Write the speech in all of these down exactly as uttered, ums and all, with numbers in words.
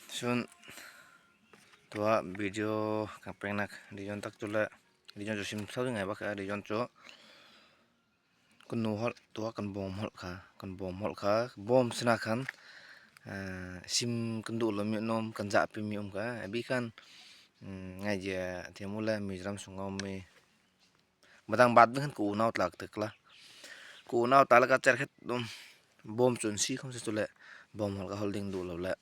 Sun tuah video kan pêknâk region tak chu le, region chu sim sâu ding ngai bâk a, region chu kan nu hawlh tuah kan bawm hawlh kha, kan bawm hawlh kha, bawm sinah khan, eh, sim kan duh lo mi an um, kan zahpi mi um kha, a bîk khan, mm, ngai zia thiam u le Mizoram sung a um mi Madang bât ving khan ka unau tla tak la. Ka unau tla lakah cherkhet um. Bawm chun si khawmsele chu le. Bawm hawlh ka hawlh ding duh lo le.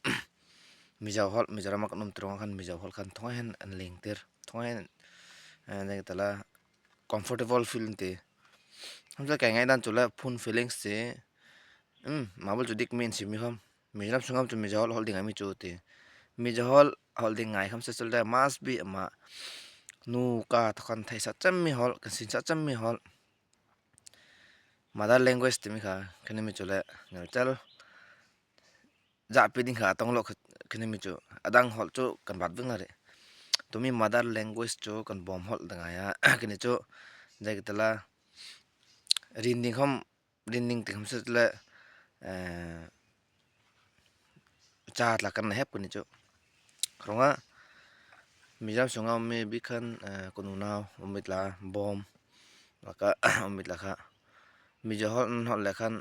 Mizo hawlh, Mizoram ah kan um tirung khan Mizo hawlh khan thawng hen an lengtir. Thawng hen, eh, nang tla comfortable feel an ti. Khawmsele kai ngai dan chu le phun feelings si. Um, mabul chu dik mi an si mi khawm. Mizoram sungah chu Mizo hawlh hawlh ding a mi chu ti. Mizo hawlh hawlh ding ngai khawmsele chu le must be ama nu ka thawk kan theih sa chem mi hawlh, kan sin sa chem mi hawlh. Mother language ti mi kha, khan mi chu le ngal chal. Zahpi ding kha tawng lo khan mi chu. A dang hawlh chu kan bât ving la re. Tumi mother language chu kan bawm hawlh dang a ya. Khan chu zai ka tla rin ding khawm rin ning ti khawmsele chu le, eh, cha tla kan na hep kuni chu. Khrong a, Mizoram sungah um mi bîk khan, eh, kan unau um mi tla bawm lakah um mi tla kha. Mizo hawlh nan hawlh le khan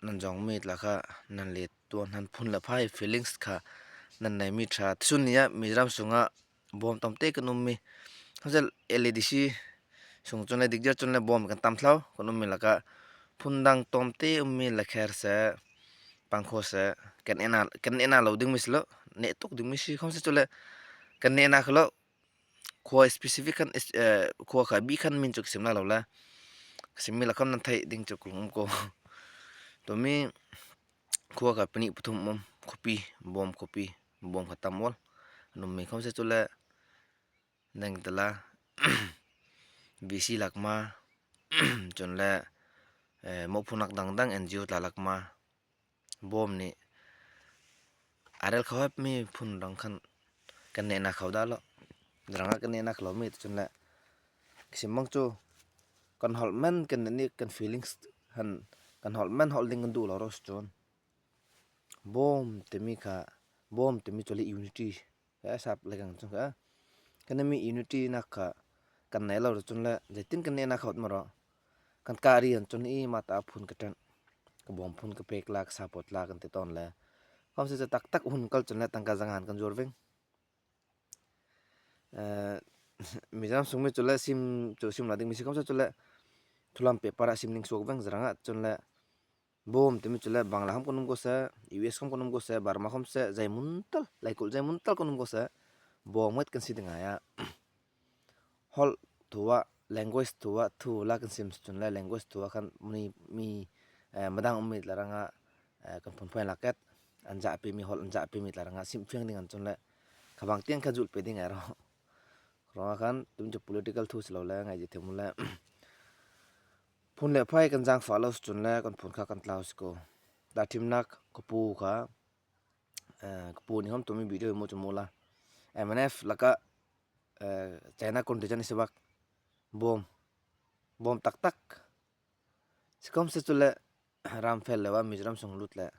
nan zawng mi tla kha nan let tuah nan phun le phai feelings kha nan nei mi ṭha. Sun ni ah Mizoram sungah bawm tawmte kan um mi. Khawmsele L A D C sung chun le dik zia chun le bawm kan tam thlau kan um mi lakah phun dang tawmte um mi lakher se, pangkhaw se, kan en a, kan en a lo ding mi si lo, neh tuk ding mi si khawmsele chu le kan neh na kha lo. Khua specific khan, eh, khua kha bîk khan min chu ka sim lai lo le. Ka sim mi lakah nan theih ding chu ka um ko. Tumi khua kha pini pathum um, khuapi, bawm khuapi, bawm kha tam ual. An um mi khawmsele chu le nang tla V C lak ma, chun le, eh, mawhphunâk dang dang N G O tla lak ma. Bawm nih a rel kho hep mi phun dang khan kan neh na kho da lo. Zarangah kan neh na kho lo mi chun le. Ka sim mang chu kan hawlh men kan neh ni kan feelings han kan hawlh men hawlh ding kan duh lo ro chun. Bawm ti mi kha, bawm ti mi chu le unity. Ka sap le kan chung kha. Kan mi unity nâk kha kan nei lo chun le, zeitin kan neh na khawt ma ro. Kan kari an chun i mata phun ka ṭan. Ka bawm phun ka pêk la, ka support la kan ti tawn le. Khawmsele chu tak tak hun kal chun le tangka zang han kan zuar ving. Eh, Mizoram sung mi chu le sim, chu sim la ding mi si khawmsele chu le. Thu lam paper ah sim ning suak ving zarangah chun le. Bawm ti mi chu le Bangla khawm kan um ko se, U S khawm kan um ko se, Burma khawmsele, zai mun tal, laikulh zai mun tal kan um ko se. Bawm nget kan si ding a ya. Hawlh thu ah, language thu ah, thu la kan sim chun le, language thu ah khan mi, mi, eh, madang um mi tla rangah, eh, kan phun phuai lak et, an zahpi mi hawlh, an zahpi mi tla rangah sim fiang ding an chun le, kha bang tiang kha zulh pe ding a ro. Ro khan, tumi chu political thu si lo le, ngai zia thiam u le. Phun le phai kan zang fa lo chun le, kan phun kha kan tlau si ko. Tahṭhimnâk, ka pu kha, eh, ka pu nih hawm tumi video mu chu mu la. M N F lakah, eh, China contingent si bâk. Bawm. Bawm tak tak. Si khawmsele chu le, ram fel le wa Mizoram sung lût le.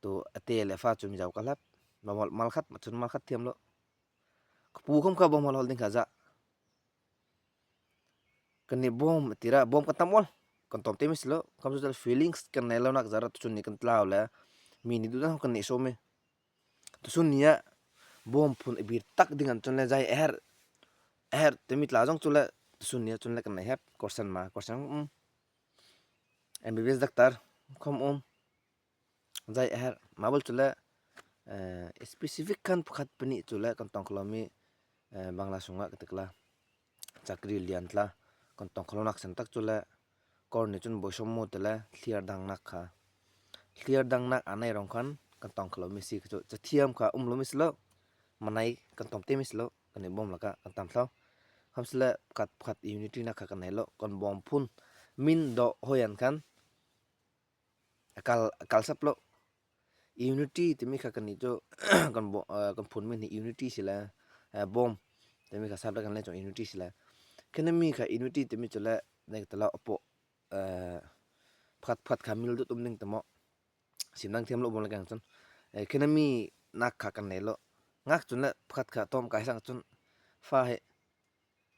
Tu a te le fa chu Mizo ka lap. Bawm hawlh mal khat, ma chun mal khat thiam lo. Ka pu khawm kha bawm hawlh hawlh ding kha zah. Kan nih bawm ti ra, bawm kan tam ual. Kan tawmte mi si lo. Khawmsele feelings kan nei lonâk zara tu chun ni kan tlau le. Mi ni duh dan kan nih so mi. Tu chun ni ah bawm phun a bir tak ding an chun le zai a her. A her ti mi tla zong chu le. Tu chun ni ah chun le kan nei hep. Kawrsan ma, kawrsan, um. M B B S doctor khawm um. Zai a her, mabul chu le, eh, specific khan pakhat panih chu le kan tawng kho lo mi, eh, Bangla sungah ka ti kla. Chakri lian tla, kan tawng kho lonâk san tak chu le, kawr nih chun boisawm mu ti le, thliar dangnâk kha. Thliar dangnâk a nei rong khan, kan tawng kho lo mi si kha chu, chathiam kha um lo mi si lo, manei kan tawmte mi si lo, kan nih bawm lakah kan tam thlau. Khawmsele pakhat pakhat unity nâk kha kan nei lo, kan bawm phun, min dawh hâwi an khan, a kal, a kal sap lo. Unity ti mi kha kan nih chu, kan bo-, eh, kan phun mi nih unity si le, eh, bawm ti mi kha sap le kan le chu unity si le. Khan mi kha unity ti mi chu le, nek ta lo apo, eh, pakhat pakhat kha mil dut um ding ta maw. Sim dang thiam lo bawm le kan chun. Eh, khin mi nâk kha kan nei lo. Ngâk chun le pakhat kha tâwm kai sang chun fa he.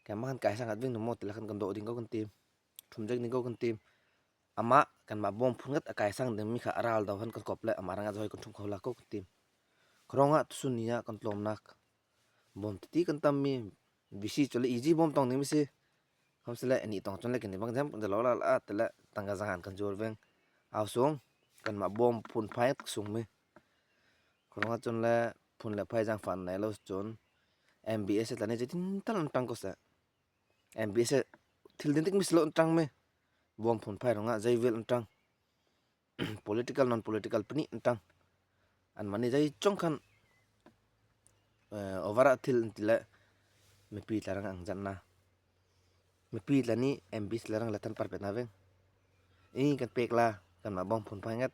Keimah khan kai sang khat ving na maw ti le khan kan dawh ding ko kan tim. Ṭhum zek ding ko kan tim. Amah kanmah bawm phun ngat a kai sang ding mi kha a râl dau hen kan kawp le amah rangah zâwi kan ṭhum kho la ko kan tim. Kha ruangah tusun ni ah kan tlâwmnâk bawm titi kan tam mi. Bisi chu le easy bawm tawng ding mi si. Khawmsele ani tawng chun le kini bang zem kan lo la la te le tangka zang han kan zuar veng. Au sung kanmah bawm phun phai ngat sung mi. Kha ruangah chun le phun le phai zang fan nei lo chun M B S tla ni zaitin tal an ṭang ko se. M B S thil din tik mi si lo an ṭang mi. Bawm phun phai ruangah zei vel an ṭang. Political, non political pahnih an ṭang. Anmah ni zei chawng khan, eh, over ah thil an ti le mipi tla rang ang zan na. Mipi tla ni M B S tla rang le than par pet na veng. I kan pêk la, kanmah bawm phun phai ngat.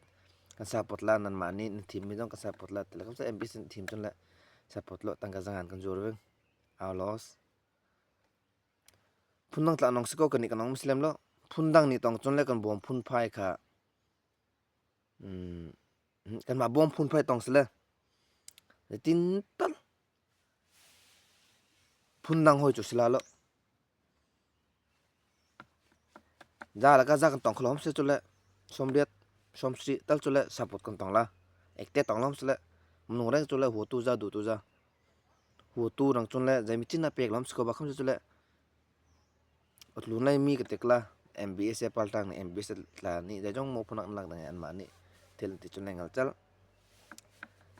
Kan support la, nanmah ni nan thim mi dawng kan support la. Te le khawmsele M B S nan thim chun le support lo, tangka zang han kan zuar veng. Au los. Phun dang tla nong si ko kan ni kan nong mi si lem lo. Phun dang ni tawng chun le kan bawm phun phai kha. Hmm, kanmah bawm phun phai tawng si le. Zaitin tal. Phun dang hâwi chu si la lo. Za lakah za kan tawng kho lo khawmsele chu le. Sâwmriat, sâwmsarih tal chu le support kan tawng la. Ekte tawng lo khawmsele. Mnung reng chu le huatu za, duhtu za. Huatu rang chun le zei mi chin a pêk lo khawmsele ko bâk khawmsele chu le. A tlûn lai mi ka tek la, M B S a paltâng ni, M B S tla ni, zeizawng mawphun ah an lak dang e anmah ni. Thil an ti chun le ngalchal.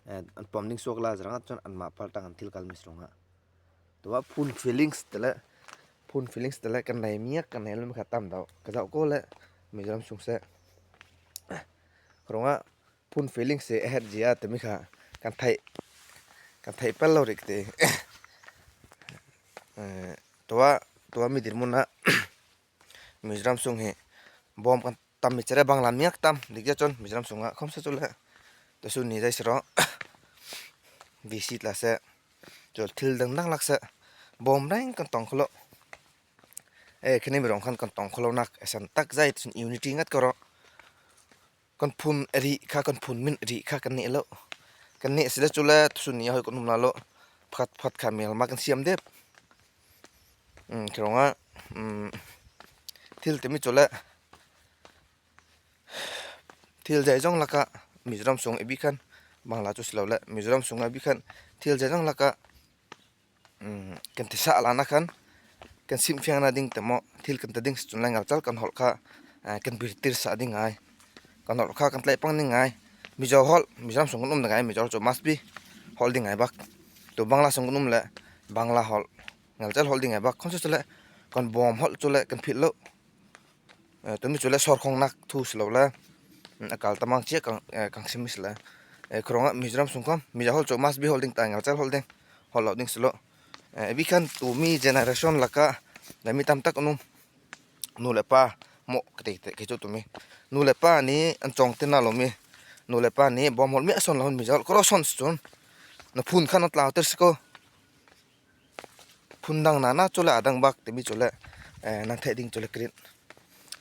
Eh, an pawm ding suak la, zarangah chun anmah paltâng an thil kal mi si ruangah. Tuah phun feelings te le, phun feelings te le, kan nei mi ah, kan nei lo mi kha tam dau. Ka zauh ko le, Mizoram sung se. Kha ruangah, phun feelings se, a het zia te mi kha, kan theih, kan theih pal lo rik te. Eh, tuah, tuah mi dirmun ah, Mizoram sung hi bawm kan tam mi chere Bangla mi ah tam dik zia chun Mizoram sungah khawmsele chu le. Tusun ni zei si rawh. V C tla se. Chu thil dang dang lak se. Bawm reng kan tawng kho lo. Eh, khini mi ruang khan kan tawng kho lonâk a san tak zai tusun unity ngat ko rawh. Kan phun rih kha, kan phun min rih kha kan neh lo. Kan neh si le chu le tusun ni a hâwi kan um la lo. Pakhat pakhat kha mêl ma kan siam dep. Hmm, kha ruangah, hmm, thil te mi chu le. Thil zeizawng lakah Mizoram sung a bîk khan Bangla chu si lo le. Mizoram sung a bîk khan thil zeizawng lakah Hmm, kan ti sah lâna khan, kan simfiang na ding te maw, thil kan ti ding si chun le ngalchal kan hawlh kha, eh, kan birtir sah ding ai. Kan hawlh kha kan tleih pang ding ai. Mizo hawlh, Mizoram sung kan um ding ai, Mizo hawlh chu must be hawlh ding ai bâk. Tu Bangla sung kan um le, Bangla hawlh, ngalchal hawlh ding ai bâk. Khawmsele chu le, kan bawm hawlh chu le, kan philh lo. Eh, tumi chu le sawr khongnâk thu si lo le. Hmm, a kal tamang chia kan, eh, kan sim mi si le. Eh, kha ruangah Mizoram sung khawm, Mizo hawlh chu must be hawlh ding ta, ngalchal hawlh ding, hawlh lo ding si lo. Eh, a bîk khan tumi generation lakah, na mi tam tak an um. Nu le pa, maw, ka ti, ti, kei chu tumi. Nu le pa ni an chawng ti na lo mi. Nu le pa ni bawm hawlh mi a sawn lo, Mizo hawlh kha rawh sawn si chun. Na phun khan a tlau tir si ko. Phun dang na na chu le a dang bâk te mi chu le, eh, nan theih ding chu le krin.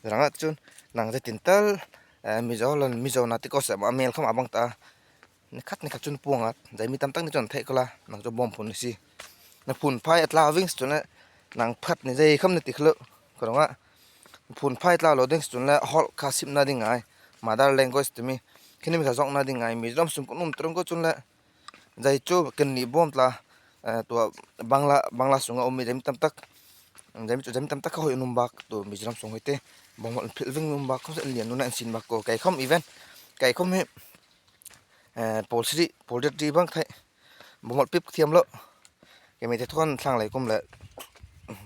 Zarangah chun, nang zeitin tal, eh, Mizo lan, Mizo na ti ko se ma, mêl khawm a bang ta. Ni khat ni khat chun puang at, zei mi tam tak ni chun theih ko la, nang chu bawm phun ni si. Na phun phai a tlau ving si chun le, nang phat ni zei khawm ni ti kho lo. Kha ruangah, phun phai tlau lo ding si chun le, hawlh kha sim na ding ai. Mother language te mi, khini mi kha zawng na ding ai. Mizoram sung kan um ṭung ko chun le, Zei chu kan ni bawm tla, eh, tuah Bangla, Bangla sungah um mi zei mi tam tak, zei mi chu zei mi tam tak kha hâwi an um bâk, tu Mizoram sung hâwi te bawm hawlh an philh ving um bâk, khawmsele an lian nûnah an sin bâk ko. Kei khawm event, kei khawm hi, eh, pawl sarih, pawl riat ri bang thei, bawm hawlh pip thiam lo. Kei mi te thawk an thlang lei kum le,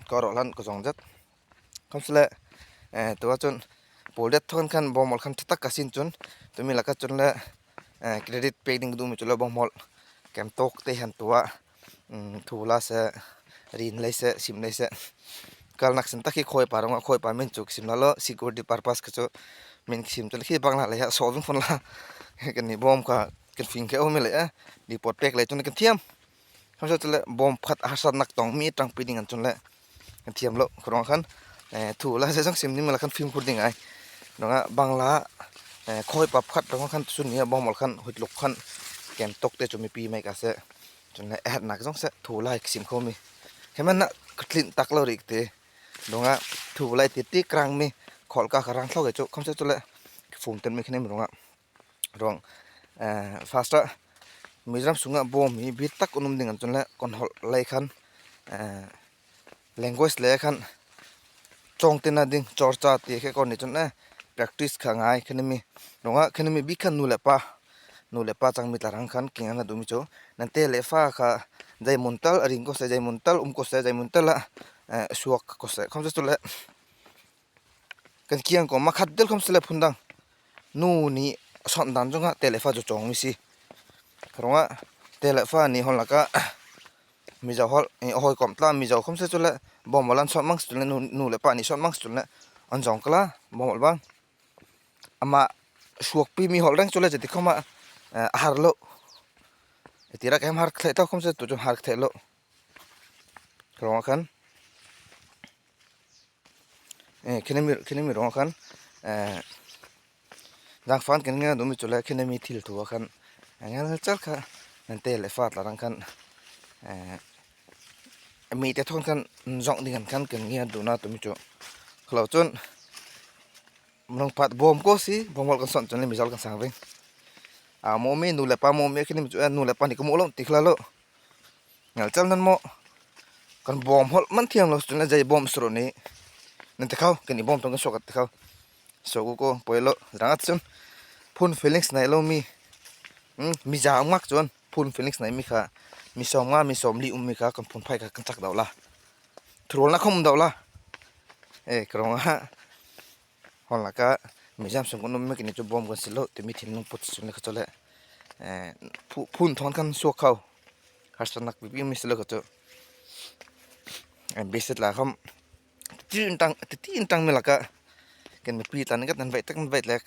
ka rawh lan ka zawng zet. Khawmsele, eh, tuah chun, pawl riat thawk an khan bawm hawlh khan ṭha tak ka sin chun, tumi lakah chun le, eh, credit pêk ding ka duh mi chu le bawm hawlh. Kan tawk te han tuah, um, thu la se, rin lei se, sim lei se. Kalnâk sin tak hi khawipa ruangah khawipa min chu ka sim la lo, security purpose kha chu min ka sim chu le khi Bangla lei ha sawh ving phun la. Kan ni bawm kha, kan fing khe aw mi le, eh, report pêk lei chun kan thiam. Khawmsele chu le bawm khat harsatnâk tawng mi ṭangpi ding an chun le. Kan thiam lo, kha ruangah khan, eh, thu la se zawng sim ni mi la khan fimkhur ding ai. Ruangah Bangla, eh, khawipa khat ruangah khan tusun ni a bawm hawlh khan, huitluk khan, ken tawk te chu mipi mai ka seh. Chun le a herhnâk zawng seh thu lai ka sim kho mi. Khemen na ka tlinh tak lo rik te. Ruangah thu lai ti ti krang mi khol ka ka rang thlawk e chu khawmseh chu le ka fum ten mi khenem ruangah. Ruang, eh, first ah Mizoram sungah bawm hi bit tak um ding an chun le kan hawlh lai khan, eh, language le khan chawngte na ding chawrcha ti khe kan ni chun, eh, practice kha ngâi khenem mi. Ruangah khenem mi bik khan nu le pa, nu le pa chang mi tla rang khan kinga na dum mi chu. Nan te le fa kha zai mun tal a ring ko seh, zai mun tal um ko seh, zai mun tal ah, eh, suak ko seh. Khawmseh chu le kan kiang ko ma khat del khawmseh le phun dang. Nu nih sawnh dân zawngah te le fa chu chawng mi si. Ruangah te le fa ni hawlh lakah Mizo hawlh, eh, hâwi kawm tla Mizo khawmseh chu le bawm hawlh an sawnh mang chu le nu, nu le pa nih sawnh mang chu le an zawng kala bawm hawlh bang. Amah suakpi mi hawlh reng chu le chati khawmah, eh, a har lo. Ti rak em har thei tau khawmseh tu chun har thei lo. Ruangah khan. Eh, khenem mi, khenem mi ruangah khan, eh, zangfah kan ngian dum mi chu le khenem mi thil thu ah khan, eh, ngelchel kha nan te le fa tla rang khan, eh, mi te thawn khan zawng ding an khan kan ngian dum na tu mi chu. Kha lo chun, mrung pat bawm ko si, bawm hawlh kan sawnh chun le Mizo kan sang veng. A maw mi nu le pa maw mi khenem mi chu, eh, nu le pa nih ka maw lo ti kha lo. Ngelchel nan maw. Kan bawm hawlh man thiam lo chun le zai bawm suru ni. Nan ti khau, kan i bawm tawng kan suak ti khau. Suak u ko, poi lo, rang at chun. Phun feelings nei lo mi. Hmm, mi za ngak chun, phun feelings nei mi kha. Mi sawm nga, mi sawm li um mi kha, kan phun phai kha kan chak dau la. Thurul na khawm dau la. Eh, ka ruangah. Hawlh lakah Mizoram sung kan um mi kini chu bawm kan si lo, ti mi thinlung put chun le kha chu le. Eh, phu-, phun thawn kan suak khau. Harsatnâk pipi mi si lo kha chu. Eh, bisit la khawm. Tin tang, tin tang mi lakah. Kan mipi tla ni kat nan vei tak nan vei lek.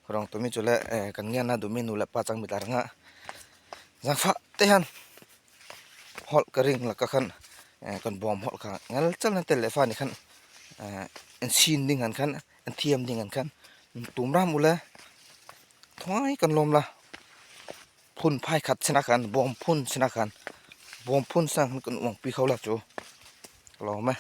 Ruang tu mi chu le, eh, kan ngian na dum mi nu le pa chang mi tla rangah. Zangfah te han. Hawlh ka ring lakah khan, eh, kan bawm hawlh kha ngelchel nan te le fa ni khan, eh, an sin ding han khan, an thiam ding han khan, tum ram u le, thuai kan lawm la. Phun phai khat sinah khan, bawm phun sinah khan, bawm phun sinah khan kan uang pi khau la chu. Ka lawm e.